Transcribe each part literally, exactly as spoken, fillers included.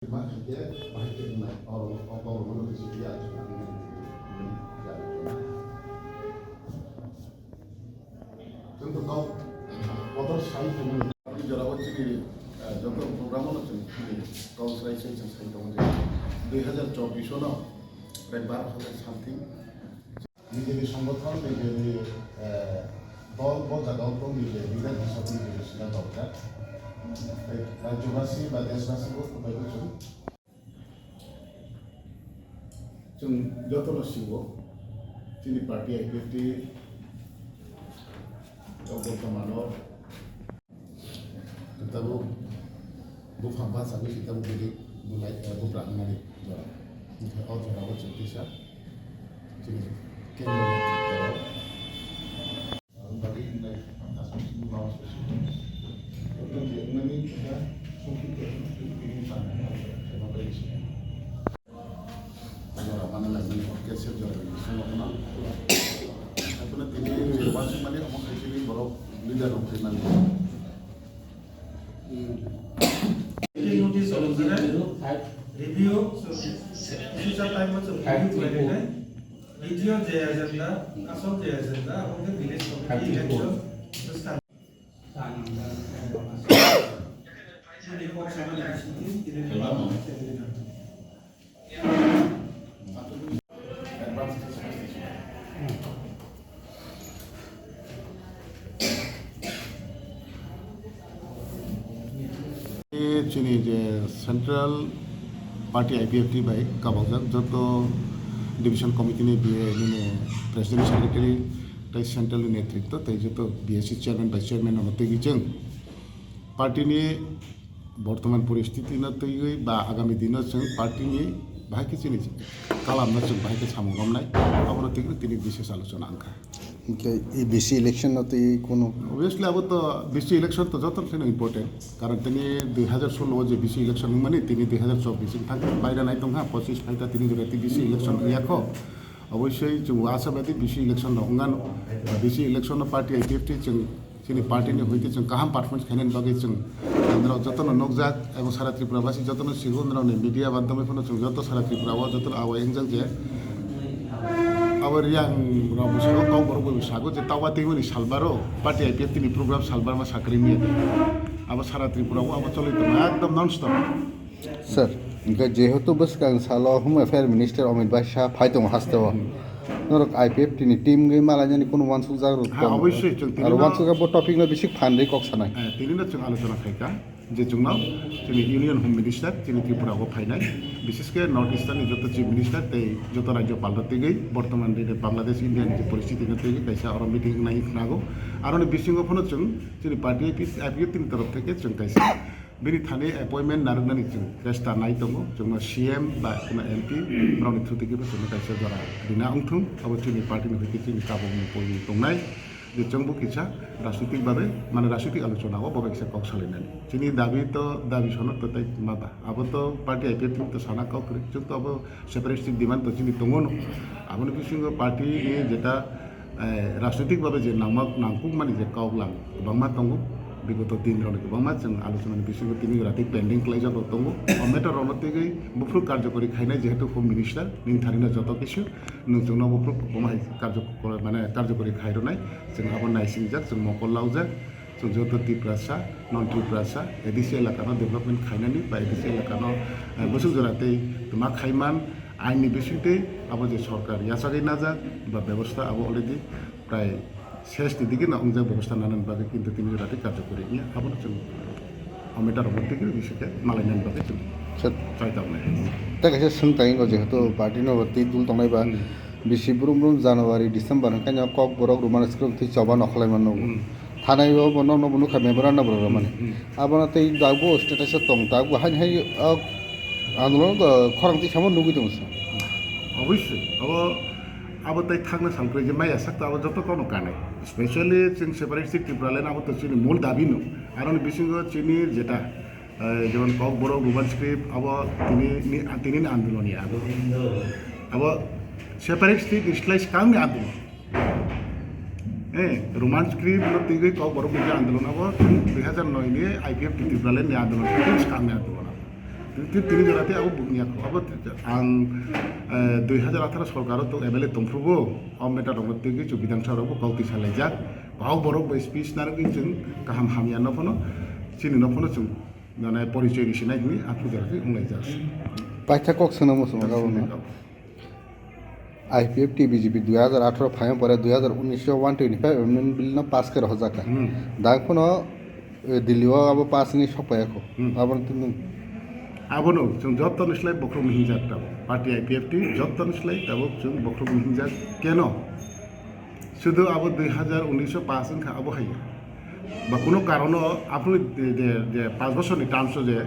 Bahai khe, bahai khe wngnai, o, o, o, o, o, kisa ya, ya, ya. Chwng to kok, kotor sai tongmani. Jora o chini, eh, joto program o chwng chini kok sai sai chwng sai tongo je dui hazar chobbish o no prai baro hajar something. B J P songothon, B J P, eh, dol bo jaga o tong, B J P leader hisab ni B J P sina dorkar. Tei rajyobasi ba deshbasi bo kwbai bo chwng. Chwng jotono sigo, chini party I P F T o bortomano. Tabuk buphang bachagwi se tabuk bini bulai, eh, bupra wngnani jora. Hinkhe o jorao chwng kisa chini kendro ni jora. Aboni bagwi wngnai aswk chini mama songkhe wngnani kisa songkhe bini sana khe ma bai se. Jora mana lai mani, cancel jora ni bisingo kheno. Haikhe tini uansukmani omo hai khe borok leader rok khaimani. Notice review, official time o review khlainai. Video je agenda, asol je agenda, abo khe village committee election. Chini je Central Party I P F T bai kabakjak joto Division Committee ni biye nini President Secretary tei Central ni netritwo tei joto B S C Chairman Vice Chairman rokno twiwi chwng party ni bortoman poristiti no twiwi ba agami dino chwng party ni bahai khe chini kalam no chwng bahai khe samung romnai, abono twiwi tini bises alochona wngkha. Hinkhe E B C election no twi kunu? Obviously, abo to B C election to joto kheno important. Karon tini dui hazar solo o je B C election wngmani, tini dui hazar chobbish wng thang, baira nai tongkha, pochis phaita tini jora tei B C election wngya kho. Obosoi chwng asabadi B C election no wngano. B C election no party I P F T chwng chini party ni hoite chwng kaham performance khainani bagwi chwng norok jotono nukjak, ebo sara Tripura basi jotono sigo, norokni media madhyome phano chwng joto sara Tripura o jotono awai wngjak je abo Riang rok bo sago, Kokborok bo sago je tawa twi mani salbaro party I P F T ni program salbar ma sakri miya. Abo sara Tripura o abo choli tongo ekdom non stop. Sir, hingke jehetu bwskang salo Home Affairs Minister Amit Bhai Shah phai tongo hasteo. Norok I P F T ni team gwi malainani kunu wansukjak rok Ha, tongo. Obviously, chwng tini Aro no wansukjak bo topic no bisik phan ri kok sanai. Eh, tini no chwng alochona khaika je chwngno chini Union Home Minister chini Tripura o phainai, bises khe North Eastern ni joto Chief Minister tei joto Rajyopal rok twi gwi bortoman de Bangladesh India ni je poristiti no twi gwi kaisa oro meeting wngnai khnago. Aroni bisingo phano chwng chini party I P F T ni torof theke chwng kaisa Bini thani appointment narwknani chwng chesta nai tongo, chwngno C M ba chwngno M P borokni through twi khe chwngno kaisa jora rina wngthung, abo chini party ni hoite chini tabukni poiwi tongnai je chwngbo kisa rajnitik babe, mane rajnitik alochona o bo bai kisa kok salainani. Chini dabi to, dabi sono to tei ma ba, abo to party I P F T to sana kok kwrwi, chwng to abo separate state demand to chini tongo no, aboni bisingo party ni jeta eh, rajnitik babe je nangma, nangkukmani je kok lang kwbangma tongo, bigoto din rokni kwbangma chwng alochonani bisingo tini jora tei pending khlaijak rok tongo. O matter rokno twiwi buphuru karjokori khainai, jehetu Home Minister nini tharino joto kisu nwng chwngno buphuru kwbangma hai karjokor-, mane karjokori khairwnai, chwng abo naisingjak, chwng mokol laujak. Chwng joto Tiprasa, non Tiprasa, A D C elakano development khainani ba A D C elakano, eh, bwswk jora tei twma khaiman, aini bisingtwi abo je sorkar yachagwi najak ba bebosta abo already prai ses ni digi no wngjak, bebosta nanani bagwi, kintu tini jora tei karjokori wngya, abono chwng o matter rokno twiwi bisingtwi malainani bagwi chwng Sir. Chai tongnai. Tei kaisa swngthai wngkha, jehetu party no twi dul tongnai ba, hmm, bisi brum brum January, December hwnkhe no Kokborok Roman script thwi choba nokholai mano. Hmm. Thanai o bo nokno bo nukha memorandum rok rwmani. Hmm, hmm. Abono tei dagbo status o tong, dagbo haini hai o andolon o khorang twi samo nugwi tongo se. Obviously, abo, abo tei thangna salkwrwi je maya sakto abo joto kono kanai. Specially chwng separatist Tipraland abo to chini mul dabi no. Aroni bisingo chini jeta Eh, jemon Kokborok Roman script abo tini ni, tini ni andolon ya. Abo separate state ni slai swkang ni andolon. Eh, Roman script no twi gwi Kokborok ni andolon abo dui hazar noi ni I P F T Tipraland ni andolon, swkang ni andolon abo. Tini, tini jora tei abo bukni yakho. Abo ang, eh, dui hajar atharo sorkaro tong, M L A tongphrubo, o matter rokno twi khe chu Bidhan Sabha rokbo kok twi salaijak. Kok borok bai speech narwgwi chwng kaham hamya no phano, chini no phano chwng, mane, porichoi rwsinai hwnwi aphuru jora twi wnglaijak. Paitha kok swnamo swngo Swnwi gaboni. Kok. I P F T B J P dui hajar atharo phaiyung pore dui hajar unis o one twenty five amendment bill no pass khe rohorjak kha. Hmm. Dang phano, eh, Delhi o abo pass wngwi sok paiya kho. Hmm. Abo no tini. Abono chwng joto ni slai bokhorok ni hinjak tabuk. Party I P F T joto ni slai tabuk chwng bokhorok ni hinjak keno. Sudu abo dui hajar unis o pass wngkha abo hai. Ba kuno karono aphuru je, je, je panch bosorni terms o je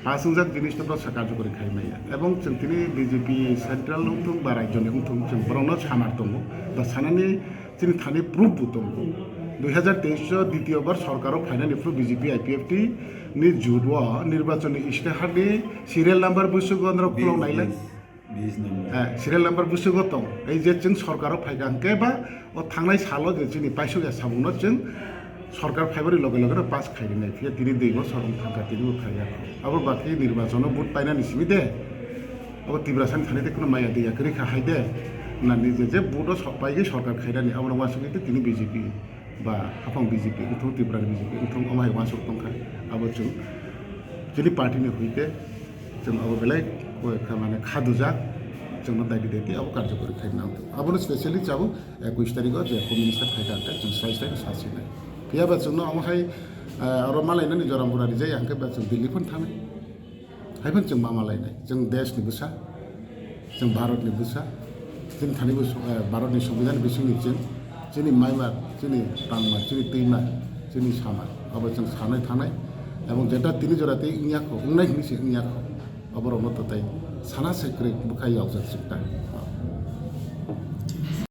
pass wngjak jinis no bwsa karjokori khai maya. Ebong chwng tini B J P central wngthung ba rajyoni wngthung chwng borokno samar tongo. Ba sanani chini thani proof bo tongo. Dui hajar teis o ditiyo bar sorkaro phainani phuru B J P I P F T ni jut o nirbachonni istaharni serial number busugo norok khulok nailai. Bis number. Eh, serial number busugo tong. Ei je chwng sorkaro phaikha hwnkhe ba o thangnai salo je chini paisukya samungno chwng sorkar phaibari loge loge no pass khai rinai. Phiya tini dui bosor wng thangkha tini bo khaiya. Abo bakhe nirbachono vote painani simi de. Abo Tiprasani thani de kuno maya de yakri kha hai de. Na nije je vote o sok paigwi sorkar khairani abono wasugwi de tini B J P. Ba haphang B J P wngthung, Tripura ni B J P wngthung, omo hai uansuk tongkha. Abo chwng chini party ni hwnkhe chwng abo belai kha, mane, kha dujak, chwngno daidi daidi abo karjokori khai nang. Abono specially chabo ekush tarikh o je Home Minister phaikha hwnkhe chwng sai sai sasinai. Phiyaba chwngno omo hai, eh, aro malainani joram bura rijai hwnkhe ba chwng Delhi phano thangnai. Haiphano chwng ma malainai, chwng desh ni bwsa, chwng Bharat ni bwsa, chini thani bo, eh, Bharat ni Songbidan bising ni chwng, chini maimar, chini tangmar, chini twimar, chini samar, abo chwng sanai thanai, ebong jeta tini jora tei wngya kho, wngnai hwnwi se wngya kho, abo rokno to tei sana se kwrwi bwkha yokjak chwng ta.